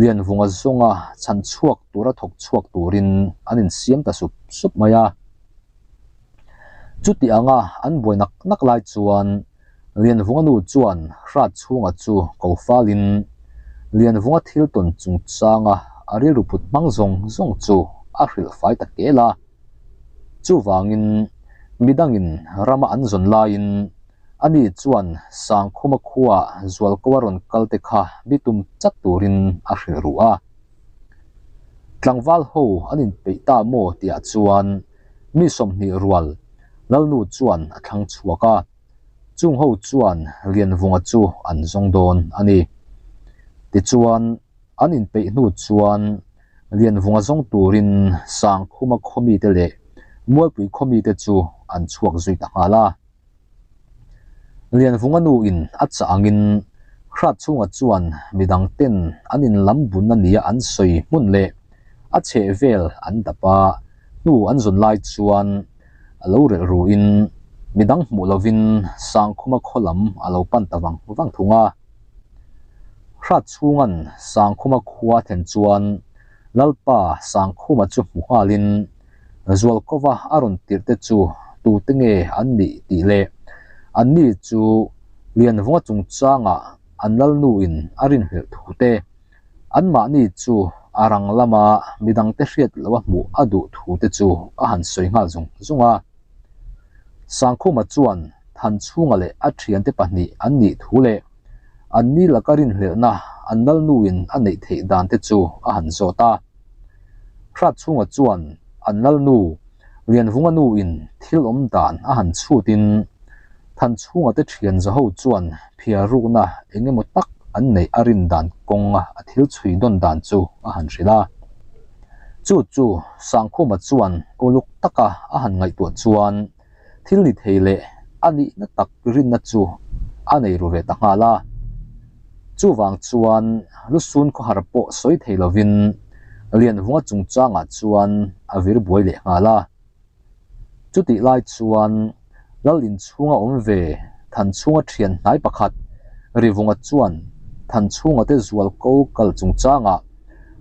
Lianvunga zawnga chhan chhuak tura thawk chhuak turin an insiam ta sup sup mai a. Chuti anga an buai nak nak lai chuan Lianvunga nu chuan hrat chhunga chu ko falin Lianvunga thil tawn chungchanga a rilru put hmang zawng zawng chu a hrilh fai ta kel a. Chuvangin midangin rama an zawn laiin ani chuan Sangkhuma khuaa Zualkoa rawn kal te kha bitum chat turin a hrilh ruh a. Tlangval ho an inpeih ta maw tihah chuan mi 20 rual Lalnu chuan a thlang chhuak a, chung ho chuan Lianvunga chu an zawng dawn a ni. Tichuan. An inpeih hnu chuan Lianvunga zawng turin Sangkhuma khawmite leh Mualpui khawmite chu an chhuak zui ta nghal a. Lianvunga nuin a chah angin Hratchhunga chuan midang ten an inlam bunna nia an sawi hmun leh a chhehvel an dap a, hnu an zawn lai chuan a lo relh ruin midang hmuh lovin Sangkhuma khaw lam a lo pan ta vang vang thung a. Hratchhunga'n Sangkhuma khua thlen chuan Lalpa Sangkhuma chu hmu nghalin Zualkova a rawn tirh te chu tute nge an nih tih leh anni chu Lianvunga chungchangah an lalnuin a rinhlelh thu te, anmahni chu a rang lama midangte hriat loha hmuh a duh thu te chu a han sawi nghal zung zung a. Sangkhuma chuan Thanchhunga leh a thiante pahnih an nih thu leh anni laka rinhlelhna an lalnuin a neih theih dan te chu a han zawt a. Hratchhunga chuan an lalnu Lianvunga nuin thil awm dan a han chhutin Thanchhunga te thian zaho chuan phiar rukna eng emaw tak an neih a rin dan kawnga a thil chhui dawn dan chu a han hrilh a. Chu chu Sangkhuma chuan uluk taka a han ngaihtuah chuan thil ni thei leh a nihna tak rinna chu a nei ru ve ta nghal a. Chuvang chuan lusun khawhar pawh sawi thei lovin Lianvunga chungchangah chuan a vir buai leh nghal a. Chutih lai chuan Lal inchhunga awm ve Thanchhunga thian hnai pakhat Rivunga chuan Thanchhunga te zual ko kal chungchangah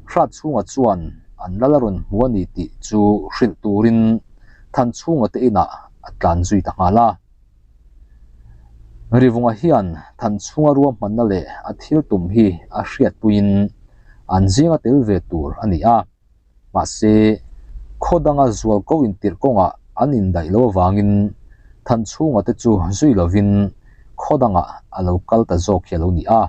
Hratchhunga chuan an lal a rawn hmu a ni tih chu hrilh turin Thanchhunga te inah a tlan zui ta nghal a. Rivunga hian Thanchhunga ruahmanna leh a thil tum hi a hriatpuiin an zinga tel ve tur a ni a. Mahse, khaw danga zual ko intirh kawngah an indaih lo avangin Thanchhunga te chu zui lovin khaw dangah a lo kal ta zawk hi a lo ni a.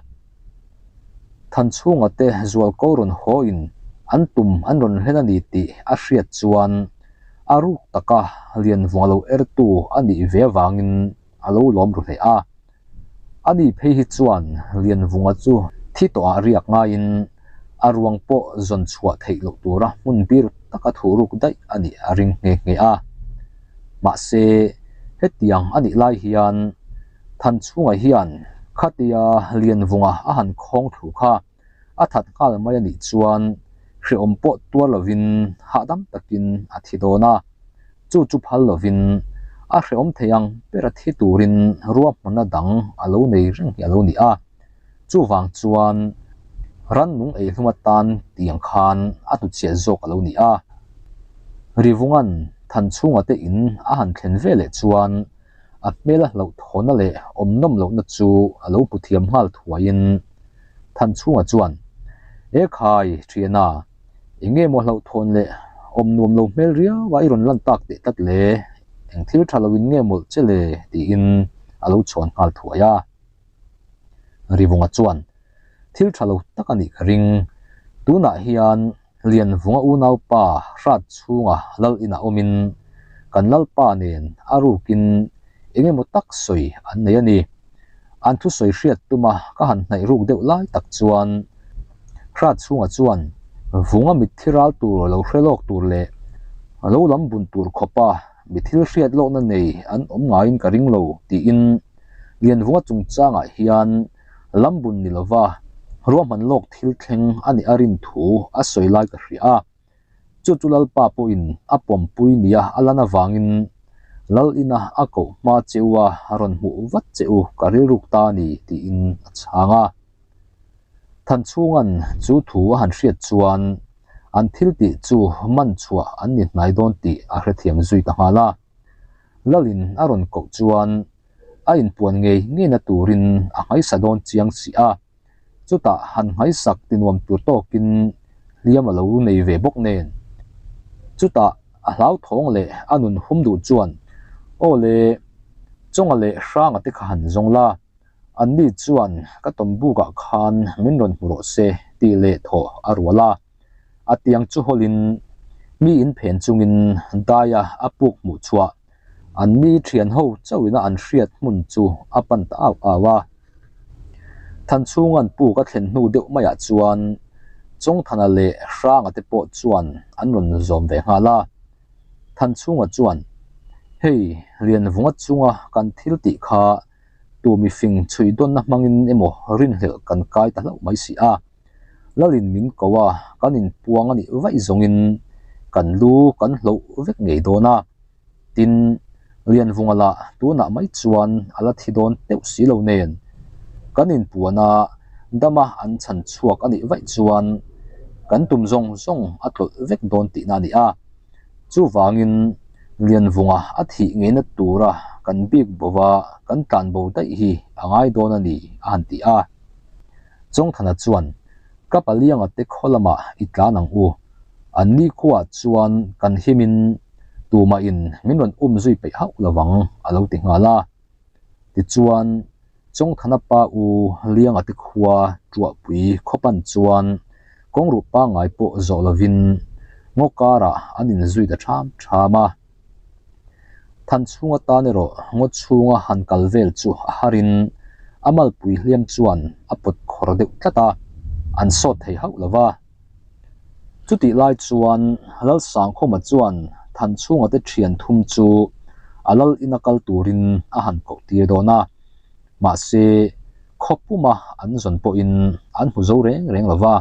Thanchhunga te zual ko rawn haw in an tum an rawn hlen a ni tih a hriat chuan a ruk taka Lianvunga lo ertu a nih ve avangin a lo lawm ru hle a. Ani phei hi chuan Lianvunga chu thi tawhah riak ngaiin a ruang pawh zawn chhuah theih loh tura hmun bir taka thuruk daih a nih a ring nghe nghe a. Mahse, hetiang a nih lai hian Thanchhunga hian khatia Lianvunga a han khawng thlu kha a that nghal mai a nih chuan hrehawm pawh tuar lovin hahdam takin a thi dawn a, chu chu phal lovin a hrehawm thei ang ber a thi turin ruahmanna dang a lo nei reng hi a lo ni a. Chuvang chuan rannung eihlum atan tiang khan a hnuchhiah zawk a lo ni a. Rivunga'n Thanchhunga te in a han thlen ve leh chuan A hmel a hlauhthawhna leh awm nawm lohna chu a lo hmu thiam nghal thuaiin Thanchhunga chuan, E khai, thiana, eng nge maw hlauhthawn leh awm nuam lo hmel riau a i rawn lan tak teh tlat le, eng thil tha loin nge mawlh che le? tiin a lo chhawn nghal thuai a. Rivunga chuan, Thil tha lo tak a nih ka ring, tunah hian Lianvunga unaupa hrat chhunga lal inah awmin kan lalpa nen a rukin eng emaw tak sawi an nei a ni. An thusawi hriat tuma ka han hnaih ruk deuh lai tak chuan hrat chhunga chuan Vunga mitthi ral tur lo hre lawk tur leh lo lam bun tur khawpa mi thil hriat lawkna nei an awm ngaiin ka ring lo tiin Lianvunga chungchangah hian Lambun ni lova ruahman lawk thil thleng a nih a rin thu a sawi lai ka hria a, chu chu Lalpa pawhin a pawmpui nia a lan avangin Lal ina a koh hma che u a rawn hmuh vat che u ka rilruk ta a ni tiin a chhang a. Thanchhunga'n chu thu a han hriat chuan an thil tih chu man chhuah an ni hnai dawn tih a hrethiam zui ta nghal a. Lalin a rawn koh chuan a inpuan ngei ngeina turin a nghaisa dawn chiang si a, chutah han nghaisak ti nuam tur tawkin hliam a lo nei ve bawk nen. Chutah a hlauthawng leh a nun hum duh chuan, Aw le, Chawnga leh Hranga te kha han zawng la, anni chuan ka tawmbukah khan min rawn hmu rawh se tih leh thawh a rual a. A tiang chu hawlin mi inphen chungin daia a puk hmuh chhuah An mi thian ho chauhina an hriat hmun chu a pan ta au au a. Thanchhunga'n puk a thlen hnu deuh maiah chuan Chawngthana leh Hranga te pawh chuan an rawn zawm ve nghal a. Thanchhunga chuan, Hei, Lianvunga chunga kan thil tih kha tu mifing chhui dawnna hmangin emaw rinhlelh kan kai ta hlauh mai si a. Lalin min ko a, kan inpuang a nih vaih zawngin kan lu kan hloh vek ngei dawn a. Tin, Lianvunga lah tunah mai chuan a la thi dawn teuh si lo nen, kan inpuan a, dama an chhan chhuak a nih vaih chuan kan tum zawng zawng a tlawlh vek dawn tihna a ni a. Chuvangin, Lianvunga a thih ngeina tura kan bik bo va kan tlan bo daih hi a ngai dawn a ni, a han ti a. Chawngthana chuan, Ka palianga te khaw lamah i tlan ang u. An ni khuaah chuan kan himin tumahin min rawn um zui peih hauh lo vang, a lo ti nghal a. Tichuan, Chawngthana pa u Lianga te khua Tuahpui khawpan chuan kawngruh pangngai pawh zawh lovin ngaw karah an inzui ta ṭham ṭham a. Than chhung atan erawh ngaw chhunga han kal vel chu a harin a malpui hliam chuan a pawt khawr deuh tlat a, an sawt thei hauh lo va. Chutih lai chuan Lalsangkhawma chuan Thanchhunga te thian thum chu a lal ina kal turin a han koh tir dawn a, mahse khaw puma an zawn pawhin an hmu zo reng reng lo va.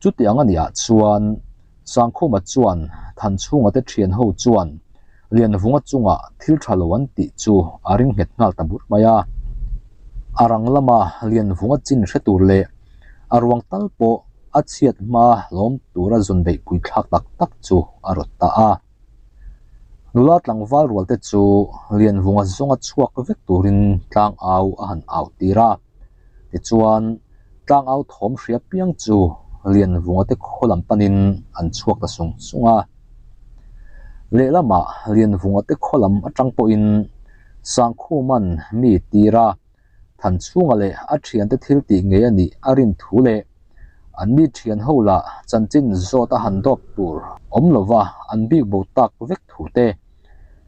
Chuti ang a nih ah chuan Sangkhuma chuan Thanchhunga te thian ho chuan Lianvunga chunga thil tha lo an tih chu a ring nghet nghal ta bur mai a. A rang lama Lianvunga chin hre tur leh a ruang tal pawh a chhiat hma lawm tura zawn beihpui thlak tak tak chu a rawt ta a. Nula tlangval rual te chu Lianvunga zawnga chhuak vek turin tlangau a han au tir a. Tichuan, tlangau thawm hria piang chu Lianvunga te khaw lam panin an chhuak ta sung sung a. Lehlamah Lianvunga te khaw lam atang pawhin Sangkhuman mi tir a, Thanchhunga leh a thiante thil tih ngei a nih a rin thu leh an mi thian ho lah chanchin zawt a han dawp tur awm lova an bik bo tak vek thu te,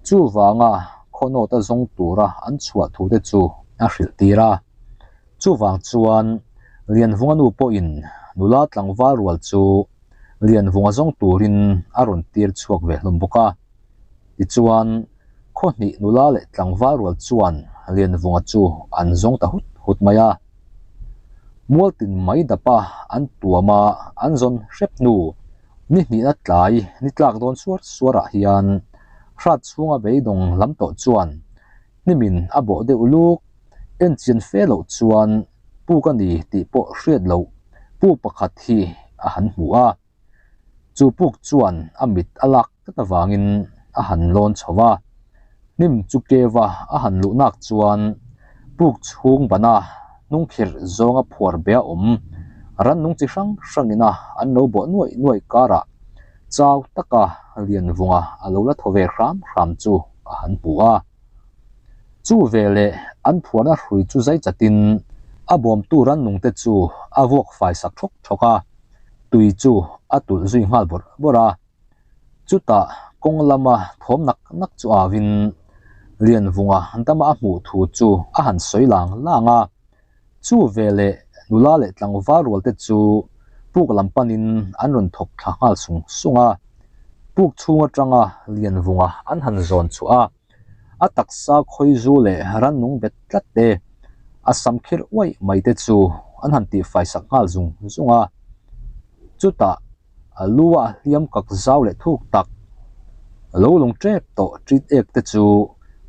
chuvanga khawnawta zawng tura an chhuah thu te chu a hrilh tir a. Chuvang chuan Lianvunga nu pawhin nula tlangval rual chu Lianvunga zawng turin a rawn tir chhuak ve hlawm bawk a. Tichuan, khaw hnih nula leh tlangval rual chuan Lianvunga chu an zawng ta hut hut mai a. Mualtin mai dapa an tuam a, an zawn hrep hnu ni hnihna tlai ni tlak dawn suar suarah hian hrat chhunga beidawng lam tawh chuan hnimin a bawh deuh luk enchian fe loh chuan puk a ni tih pawh hriat loh pu pakhat hi a han hmu a. Chu puk chuan a mit a lak tlat avangin a han lawn chho va, hnim chu keva a han luh nak chuan puk chhung bana hnungkhirh zawnga phuar be a awm rannung chi hrang hrangina an lo bawh nuaih nuaih karah chau taka Lianvunga a lo la thaw ve hram hram chu a han hmu a. Chu veleh an phuarna hrui chu zai chatin a bawmtu rannungte chu a vuak fai sak thawk thawk a. Tui chu a tulh zui nghal bawrh bawrh a, chutah kawng lama thawm nak nak chu auin Lianvunga dama a hmuh thu chu a han sawi lang lang a. Chu veleh nula leh tlangval rual te chu puk lam panin an rawn thawk thla nghal sung sung a, puk chhung atanga Lianvunga an han zawn chhuah a. A taksa khawizu leh rannung bet tlat te, a sam khirh uaih mai te chu an han tihfai sak nghal zung zung a. Chutah a lu a hliam kak zau leh thuk tak, lo lung tep tawh ṭit ek te chu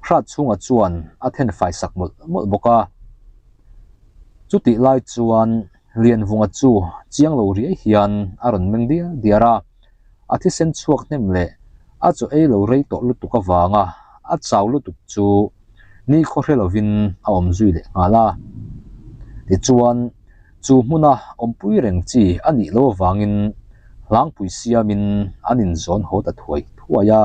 hrat chhungah chuan a then fai sak mawlh mawlh bawk a. Chutih lai chuan Lianvunga chu chiang lo riai hian a rawn meng diar diar a. A thisen chhuak hnem leh a chaw ei lo rei tawh lutuk avanga a chau lutuk chu ni khaw hre lovin a awm zui leh nghal a. Tichuan, chu hmuna awmpui reng chi a nih loh avangin hlangpui siamin an inzawn haw ta thuai thuai a.